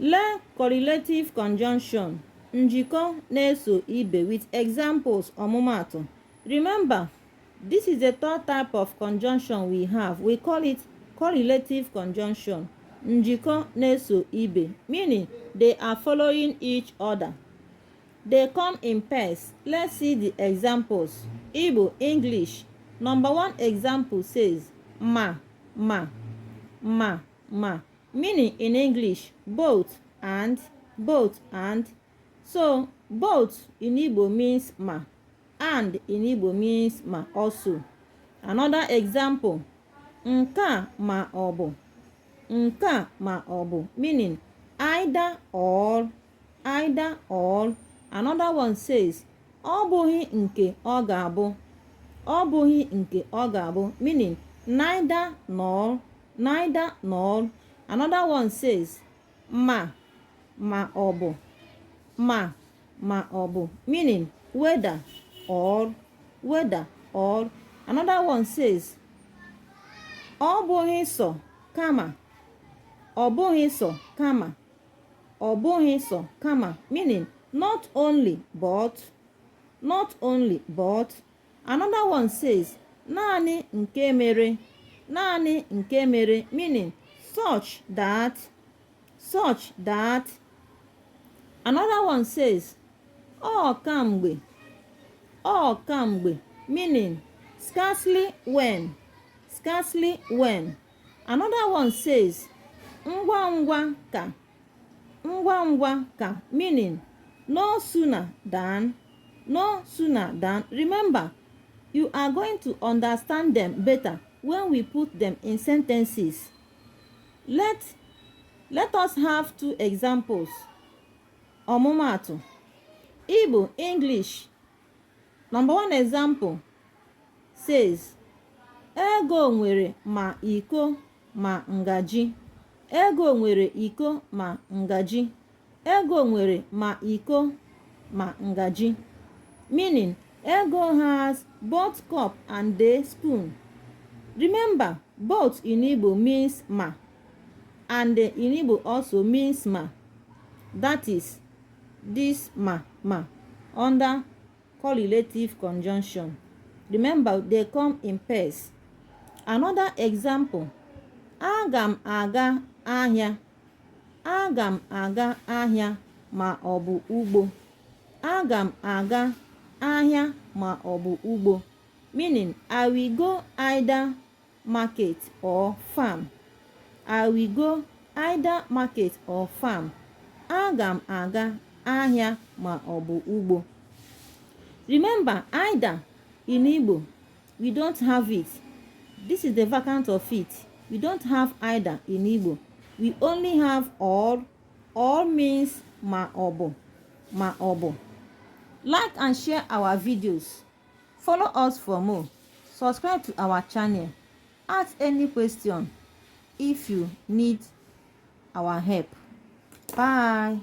Learn correlative conjunction, njikọ na-eso ibe, with examples, ọmụmaatụ. Remember, this is the third type of conjunction we have. We call it correlative conjunction, njikọ na-eso ibe, meaning they are following each other. They come in pairs. Let's see the examples. Igbo, English. Number one example says ma, ma, ma, ma, meaning in English, both and, both and. So, both in Igbo means ma, and in Igbo means ma also. Another example, nke a ma ọ bụ, nke a ma ọ bụ, meaning either or, either or. Another one says, ọ bụghị nke ọ ga-abụ, ọ bụghị nke ọ ga-abụ, meaning neither nor, neither nor. Another one says, ma, ma ọ bụ, ma, ma ọ bụ, meaning whether or, whether or. Another one says, ọ bụghị sọ kama, ọ bụghị sọ kama, ọ bụghị sọ kama, meaning not only but, not only but. Another one says, naanị nke mere, naanị nke mere, meaning such that, such that. Another one says, ọ kamgbe, ọ kamgbe, meaning scarcely when, scarcely when. Another one says, ngwa ngwa ka, ngwa ngwa ka, meaning no sooner than, no sooner than. Remember, you are going to understand them better when we put them in sentences. Let us have two examples. Ọmụmaatụ, Igbo, English. Number one example says, Ego nwere ma iko ma ngaji. Ego nwere iko ma ngaji. Ego nwere ma iko ma ngaji. Meaning, Ego has both cup and the spoon. Remember, both in Igbo means ma, and in Igbo also means ma. That is, this ma, ma under correlative conjunction. Remember, they come in pairs. Another example, aga m aga ahịa, aga m aga ahịa ma ọ bụ ugbo. Aga m aga ahịa ma ọ bụ ugbo. Meaning, I will go either market or farm. I will go either market or farm. Aga m aga ahịa ma ọ bụ ugbo. Remember, either in Igbo, we don't have it. This is the vacant of it. We don't have either in Igbo. We only have or. Or means ma ọ bụ, ma ọ bụ. Like and share our videos. Follow us for more. Subscribe to our channel. Ask any question if you need our help. Bye.